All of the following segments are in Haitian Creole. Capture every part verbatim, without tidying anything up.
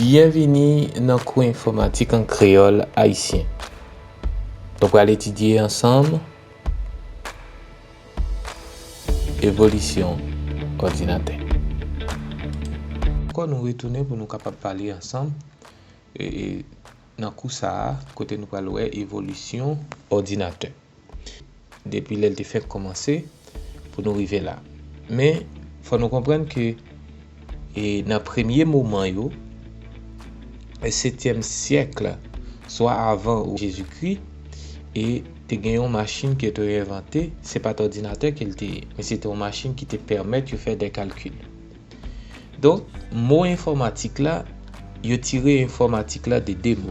Byenvini nan kou enfòmatik an kreyòl ayisyen. Nou pral etidye ansanm evolisyon òdinatè. Ankò nou retounen pou nou kapab pale ansanm e, e, nan kou sa a, kote nou pral wè evolisyon òdinatè. Depi lè l te fèk kòmanse pou nou rive la. Men, fò nou konprann ke e, nan premye moman yo, e, setyèm syèk, swa avan ou Jezikri, e te gen yon machin ke te envante, se pa t òdinatè ke l te ye, men se te yon machin ki te pèmèt yo fè de kalkil. Donk, mo enfòmatik la, yo tire enfòmatik la de de mo,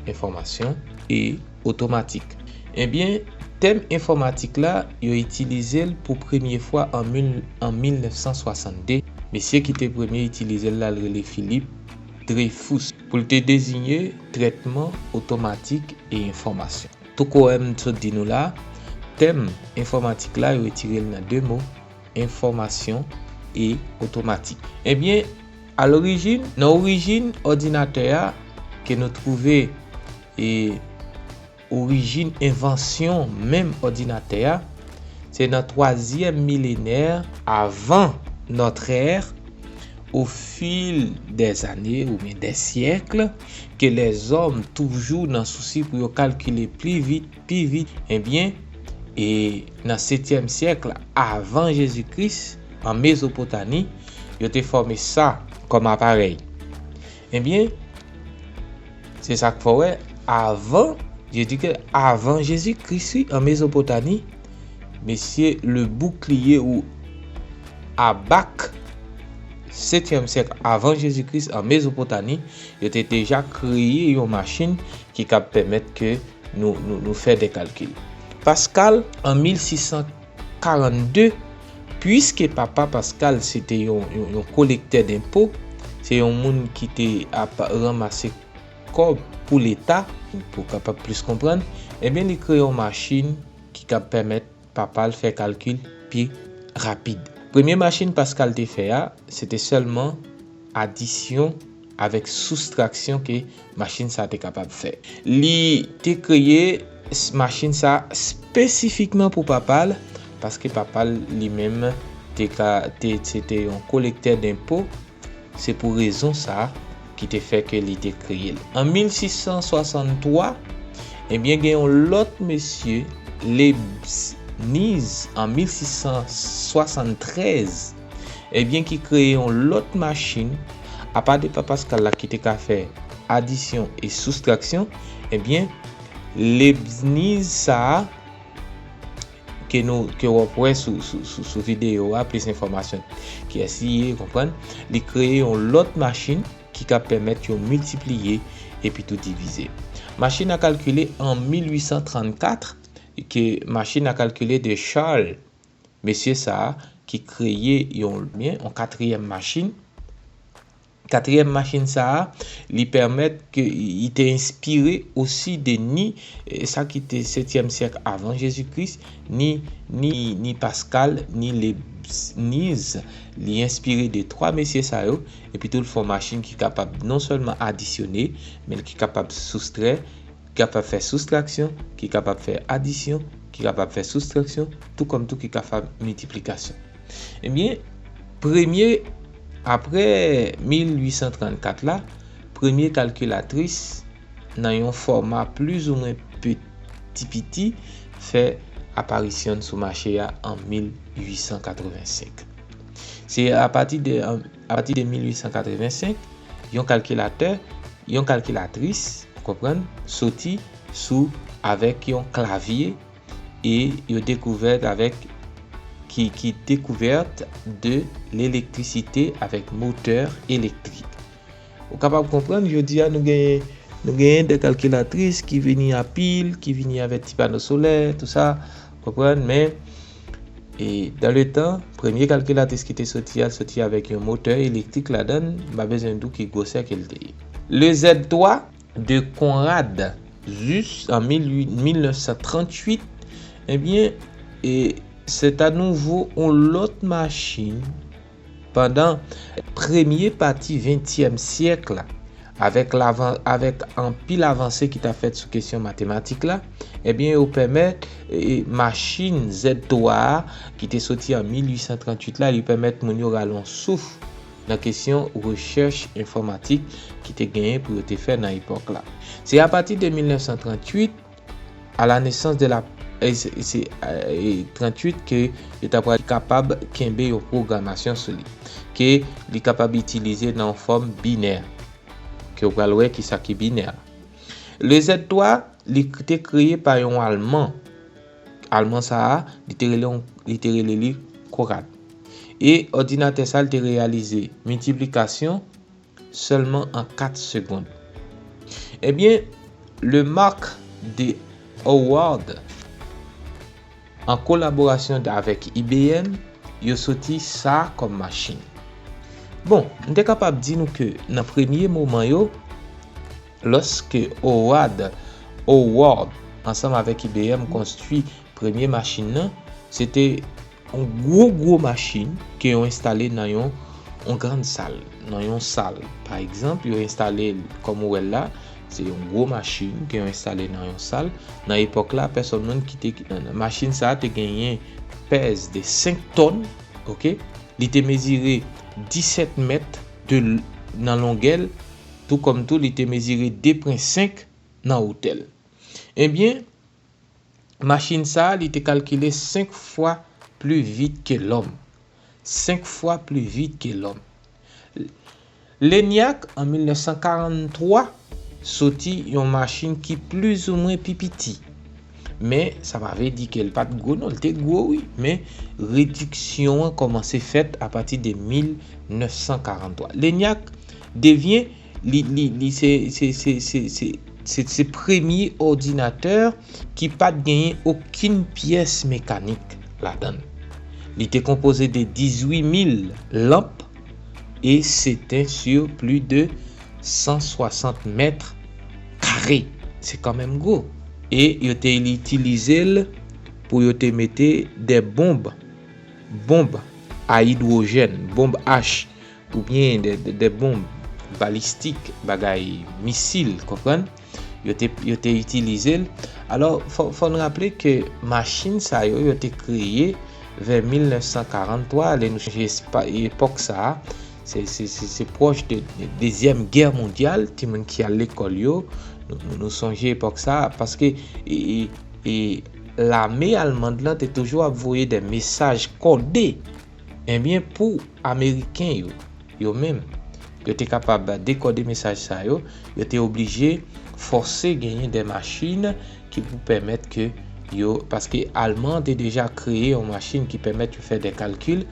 enfòmasyon e otomatik. Ebyen, tèm enfòmatik la, yo itilize l pou premye fwa an mil, an mil nèf san swasann de. Mesye ki te premye itilize l la, l rele Philip Dreyfus, pou l te deziye trètman otomatik e enfòmasyon. Tou kòm m sot di nou la, tèm enfòmatik la, yo retire l nan de mo, enfòmasyon e otomatik. Ebyen, a lorijin, nan orijin òdinatè a, ke nou twouve e orijin envansyon menm òdinatè a, se nan twazyèm milenè avan notre ère, au fil des années oubyen des siècles, ke lèzòm toujou nan sousi pou yo kalkile pli vit, pi vit, ebyen, e nan setyèm syèk avan Jezikri, an Mezopotami, yo te fòme sa kòm aparèy. Ebyen, se sa k fè w wè, avan, je di ke avan Jezikri, wi, an Mezopotami, mesye Le Bouclier ou Abac, setyèm syèk avan Jezikri, an Mezopotami, yo te deja kreye yon machin ki kab pèmèt ke nou, nou, nou fè de kalkil. Pascal, an mil sis san karannde, piske papa Pascal se te yon, yon, yon kolektè denpo, se yon moun ki te ap ranmase kòb pou Leta, pou kapab plis konprann, ebyen, li kreye yon machin ki kab pèmèt papa l fè kalkil pi rapid. Premye machin Pascal te fè a, se te sèlman adisyon avèk soustraksyon ke machin sa te kapab fè. Li te kreye s-, machin sa espesifikman pou papa l, paske papa l li menm te ka, te, se te yon kolektè denpo. Se pou rezon sa ki te fè ke li te kreye l. An mil sis san swasanntwa, ebyen, gen yon lòt mesye, Leibniz, an mil sis san swasanntrèz, ebyen, ki kreye yon lòt machin, apa de pa Pascal la ki te ka fè adisyon e soustraksyon, ebyen, Leibniz sa a, ke nou, ke w ap wè sou, sou, sou, sou videyo a, plis enfòmasyon kiyès li ye, konprann, li kreye yon lòt machin ki ka pèmèt yo miltipliye epi tou divize. Machin a kalkile an mil uit san trannkat, ke machin a kalkile de Charles, mesye sa a ki kreye yon, byen, yon katriyèm machin. Katriyèm machin sa a, li pèmèt ke li te enspire osi de ni, eh, sa ki te setyèm syèk avan Jezikri, ni, ni, ni Pascal, ni Leibniz. Li enspire de twa mesye sa yo, epi tou l fè yon machin ki kapab non sèlman adisyone, men ki kapab soustrè, ki kapab fè soustraksyon, ki kapab fè adisyon, ki kapab fè soustraksyon, tou kòm tou ki kapab miltiplikasyon. Ebyen, premye, apre mil uit san trannkat la, premye kalkilatris nan yon fòma plizoumwen piti piti fè aparisyon l sou mache a an mil uit san katrevensenk. Se apati de, apati de mil uit san katrevensenk, yon kalkilatè, yon kalkilatris, konprann, soti sou, avèk yon klavye, e yo dekouvèt avèk, ki, ki dekouvèt de lelektrisite avèk motè elektrik. Ou kapab konprann, jodi a nou genyen, nou genyen de kalkilatris ki vini a pil, ki vini avèk ti pano solè, tou sa, konprann, men, e, dan le tan, premye kalkilatris ki te soti a, l soti avèk yon motè elektrik ladan l, m pa bezwen di w ki gwosè ke l te ye. Le Z twa de Conrad Zuse an mil uit, mil nèf san tranntuit, ebyen, e, se ta nouvo yon lòt machin pandan premye pati ventyèm syèk la, avèk lavan, avèk anpil avanse ki t ap fèt sou kesyon matematik la, ebyen, yo pèmèt, e, machin Z twa a, ki te soti an mil uit san tranntuit la, li pèmèt moun yo rale yon souf nan kesyon rechèch enfòmatik ki te genyen pou yo te fè nan epòk la. Se apati de mil nèf san tranntuit, à la naissance de la, e, se, se, e, tranntuit ke yo ta pral kapab kenbe yon pwogramasyon sou li, ke li kapab itilize nan yon fòm binè, ke w pral wè ki sa ki binè. Le Z twa, li k-, te kreye pa yon Alman. Alman sa a, li te rele, li te rele li Corot. E òdinatè sa a, li te reyalize miltiplikasyon sèlman an kat segonn. Ebyen, le Mark de Howard, an kolaborasyon avèk I B M, yo soti sa kòm machin. Bon, m te kapab di nou ke nan premye moman yo, lòske Howard, Howard, ansanm avèk I B M, konstwi premye machin nan, se te yon gwo, gwo machin ke yo enstale nan yon, yon grann sal, nan yon sal. Pa egzanp, yo enstale l kòm ou wè l la, se yon gwo machin ke yo enstale nan yon sal. Nan epòk la, pèsonn moun ki te, machin sa a te genyen pèz de senk tòn, oke? Li te mezire disèt mèt de l-, nan longè l, tou kòm tou li te mezire de pwen senk nan wotè l. Ebyen, machin sa a, li te kalkile senk fwa pli vit ke lòm. Senk fwa pli vit ke lòm. Lenyak, an mil nèf san karannntwa, soti yon machin ki plizoumwen pi piti. Men, sa pa vle di ke l pa t gwo, non, l te gwo, wi. Men, rediksyon an kòmanse fèt apati de mil nèf san karannntwa. Lenyak devyen, li, li, li se, se, se, se, se, se, se premye òdinatè ki pa t genyen okenn pyès mekanik ladan l. Li te konpoze de dizuit mil lanp e s'éteint sur plus de san swasant mèt kare. Se kanmenm gwo. E yo te itilize l pou yo te mete de bonb, bonb a idwojèn, bonb H, oubyen de, de, de bonb balistik, bagay misil, konprann? Yo te, yo te itilize l. Alò, fò, fò n raple ke machin sa yo, yo te kreye vè mil nèf san karannntwa, lè nou sonje espa-, epòk sa a, se, se, se, se pwòch de, de Dezyèm Gè Mondyal, timoun ki al lekòl yo, nou, nou, nou sonje epòk sa a, paske, e, e, e lame almann lan te toujou ap voye de mesaj kòde, ebyen, pou Ameriken yo, yo menm, yo te kapab dekòde mesaj sa yo, yo te oblije fòse genyen de machin ki pou pèmèt ke yo, paske Alman an te deja kreye yon machin ki pèmèt yo fè de kalkil,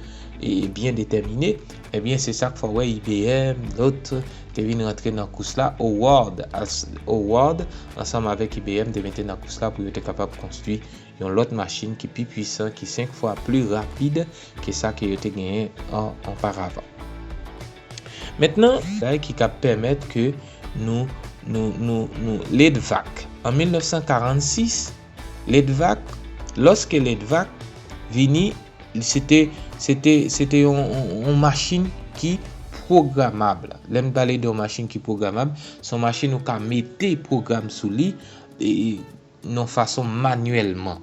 e, byen detèmine, ebyen, se sa k fè w wè I B M, lòt, te vin rantre nan kous la, Howard, as-, Howard, ansanm avèk I B M, te mete nan kous la pou yo te kapab konstwi yon lòt machin ki pi pwisan, ki senk fwa pli rapid ke sa ke yo te genyen an, anparavan. Mentnan, bagay ki ka pèmèt ke nou, nou, nou, nou, Litvak, an mil nèf san karannsis, Litvak, lòske Litvak vini, se te, se te, se te yon, yon, yon machin ki pwogramab. Lè m pale de yon machin ki pwogramab, se yon machin ou ka mete pwogram sou li, e, nan fason manyèlman.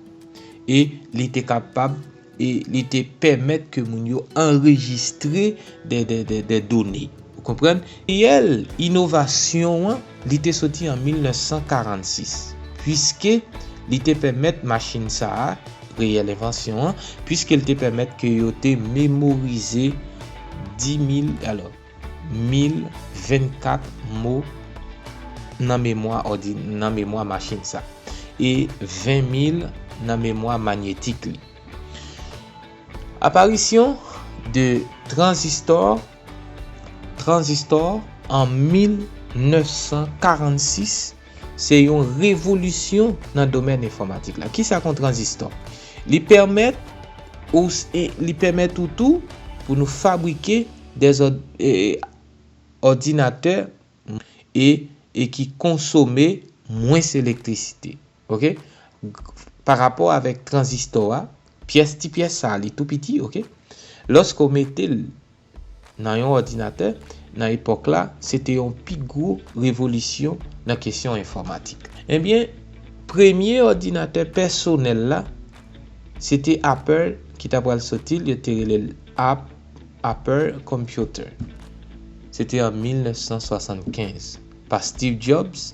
E li te kapab, e li te pèmèt ke moun yo anrejistre de, de, de, de done. Ou konprann? Reyèl inovasyon an, li te soti an mil nèf san karannsis, piske li te pèmèt machin sa a, reyèl envansyon an, piske li te pèmèt ke yo te memorize dis mil, alò, mil vennkat mo nan memwa òdi-, nan memwa machin sa, e ven mil nan memwa manyetik li. Aparisyon de tranzistò, tranzistò an mil nèf san karannsis, se yon revolisyon nan domèn enfòmatik la. Kisa k yon tranzistò? Li pèmèt ou s-, e, li pèmèt ou tou pou nou fabrike de zòd-, e, e, òdinatè e, e ki konsome mwens elektrisite. Oke? Pa rapò avèk tranzistò a, pyès, ti pyès sa a, li tou piti, oke? Lòske w mete l nan yon òdinatè, nan epòk la, se te yon pi gwo revolisyon nan kesyon enfòmatik. Ebyen, premye òdinatè pèsonèl la, se te Apple ki ta pral soti l, yo te rele l App-, Apple Computer. Se te an mil nèf san swasannkenz pa Steve Jobs.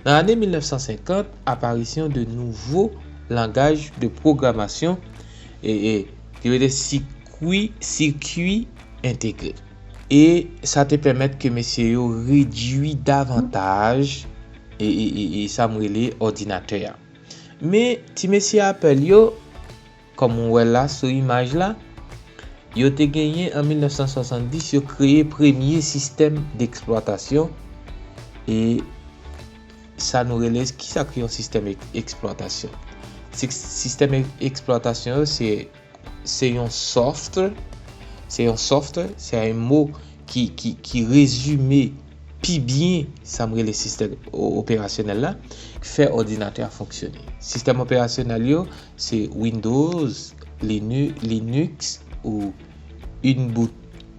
Nan ane mil nèf san senkant, aparisyon de nouvo langaj de pwogramasyon e, e ki rele sikwi, sikwi entegre. E sa te pèmèt ke mesye yo redui davantaj e, e, e, e sa m rele òdinatè a. Men, ti mesye Apple yo, kòm ou wè la sou imaj la, yo te genyen an mil nèf san swasanndis, yo kreye premye sistèm deksplwatasyon. E sa nou rele, kisa ki yon sistèm ek-, eksplwatasyon? Si-, sistèm ek-, eksplwatasyon yo, se, se yon soft, se yon soft, se yon mo ki, ki, ki rezime pi byen sa m rele sistèm o-, operasyonèl la, ki fè òdinatè a fonksyone. Sistèm operasyonèl yo, se Windows, Linu-, Linux ou Ubuntu,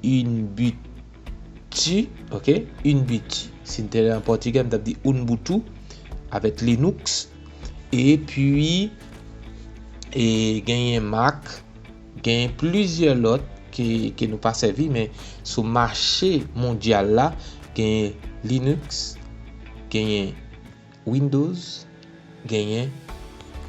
Ubuntu, ok? Ubuntu. Si n te nan pòtigè, m t ap di Ubuntu avèk Linux. Epi, e, genyen Mac, genyen plizyè lòt ke, ke nou pa sèvi, men sou mache mondyal la, genyen Linux, genyen Windows, genyen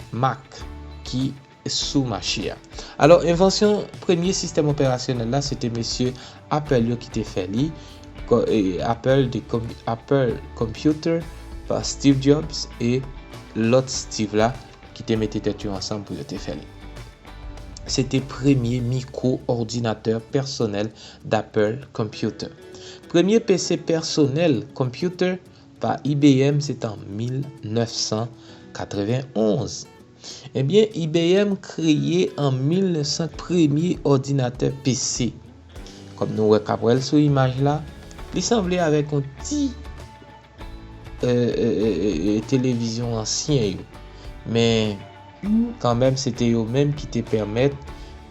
Mac ki sou mache a. Alò, envansyon premye sistèm operasyonèl la, se te mesye Apple yo ki te fè li. Ko-, e, Apple, de com-, Apple Computer pa Steve Jobs e lòt Steve la ki te mete tèt yo ansanm pou yo te fè li. Se te premye mikwo òdinatè pèsonèl d'Apple Computer. Premye P C pèsonèl computer pa I B M, se t an mil nèf san katrevenn onz. Ebyen, I B M kreye an mil nèf san premye òdinatè P C. Kòm nou wè k ap wè l sou imaj la, li sanble avèk yon ti, e, e, e, e, e, televizyon ansyen yo. Men, kanmenm, se te yo menm ki te pèmèt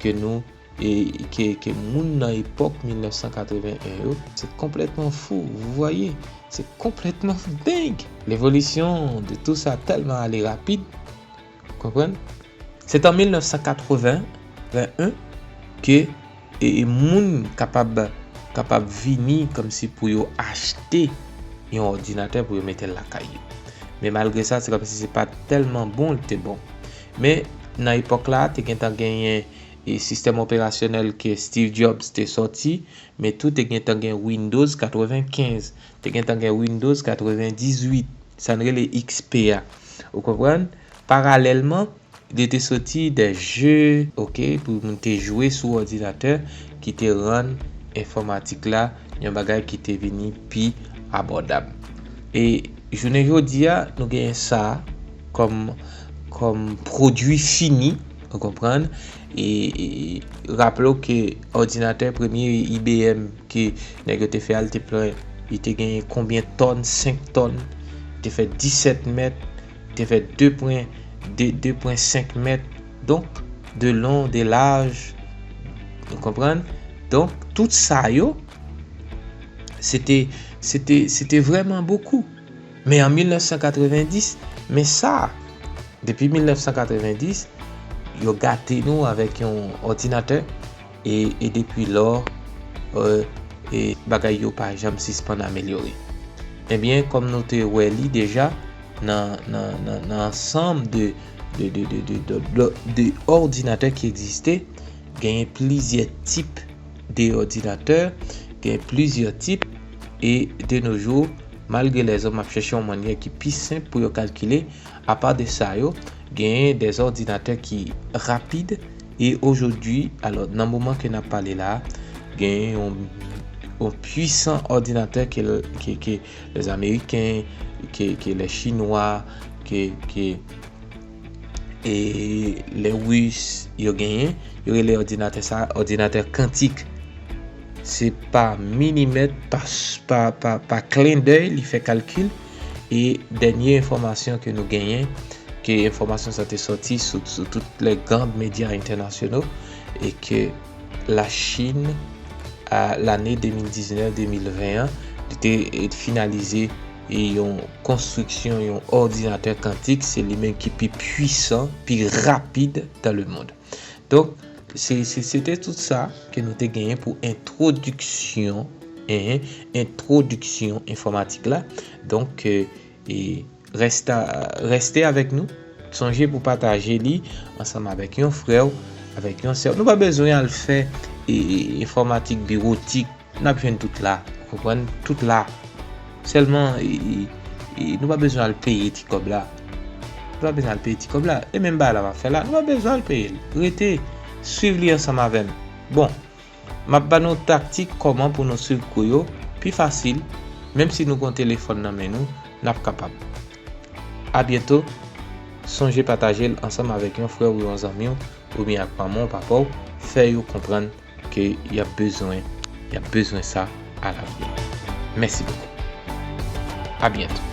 ke nou, e, ke, ke moun nan epòk mil nèf san katrevenn en yo, se konplètman fou, vous voyez, se konplètman deng. L'évolution de tout ça tellement allé rapide, konprann? Se t an mil nèf san katrevenn en ke, e, e moun kapab, kapab vini kòmsi pou yo achte yon òdinatè pou yo mete l lakay yo. Men malgre sa, se kòmsi se pa t tèlman bon l te bon. Men nan epòk la, te gentan genyen, e, sistèm operasyonèl ke Steve Jobs te sòti, men tou te gentan gen Windows katrevenkenz, te gentan gen Windows katrevendizuit, sa n rele X P a. Ou konprann? Paralèlman, li te soti de je, ok, pou moun te jwe sou òdinatè, ki te rann enfòmatik la yon bagay ki te vini pi abòdab. E jounen jodi a, nou genyen sa kòm, kòm pwodui fini, ou konprann? E, e raple w ke òdinatè premye I B M ke nèg yo te fè a, li te pran, li te genyen konbyen tòn? Senk tòn. Li te fè disèt mèt, li te fè de pwen, de, de pwen senk mèt. Donk, de long, de laj, ou konprann? Donk, tout sa yo, se te, se te, se te vrèman bokou. Men an mil nèf san katrevenndis, men sa, depi mil nèf san katrevenndis, yo gate nou avèk yon òdinatè, e, e depi lò, e, e bagay yo pa janm sispann amelyore. Ebyen, kòm nou te wè li deja, nan, nan, nan, nan ansanm de, de, de òdinatè ki egziste, genyen plizyè tip de òdinatè, genyen plizyè tip, e de nos jours, malgre lèzòm ap chèche yon mannyè ki pi senp pou yo kalkile, apa de sa yo, genyen de òdinatè ki rapid, e aujourd'hui, alò, nan moman ke n ap pale la, genyen yon, yon pwisan òdinatè ke, ke, ke lèzameriken, ke, ke lèchinwa, ke, ke, e lèris yo genyen, yo rele òdinatè sa, òdinatè kantik. Se pa milimèt, pa, pa, pa, pa klendèy, li fè kalkil. E dènye enfòmasyon ke nou genyen, ke enfòmasyon sa te sòti sou, sou tout les grands médias internationaux, e ke Lachin a lane de mil diznèf de mil ven an, li te, e, finalize, e, yon konstriksyon yon òdinatè kantik, se li menm ki pi pwisan, pi rapid dans le monde. Donk, se, se, se te tout sa ke nou te genyen pou entwodiksyon, en, entwodiksyon enfòmatik la. Donk, e, e, resta, reste avèk nou. Sonje pou pataje li ansanm avèk yon frè w, avèk yon sè w. Nou pa bezwen al fè, e, e, enfòmatik biwotik. N ap jwenn tout la. Ou konprann? Tout la. Sèlman, e, e, e, nou pa bezwen al peye ti kòb la. Nou pa bezwen al peye ti kòb la. E menm bagay la m ap fè la, nou pa bezwen al peye l. Rete, swiv li ansanm avè m. Bon, m ap ba nou taktik kòman pou nou swiv kou yo pi fasil. Menm si nou gen yon telefòn nan men nou, n ap kapab. A byento. Sonje pataje l ansanm avèk yon frè w, yon zanmi w, oubyen ak manman w, papa w. Fè yo konprann ke y ap bezwen, y ap bezwen sa alavni. Mèsi bokou. A byento.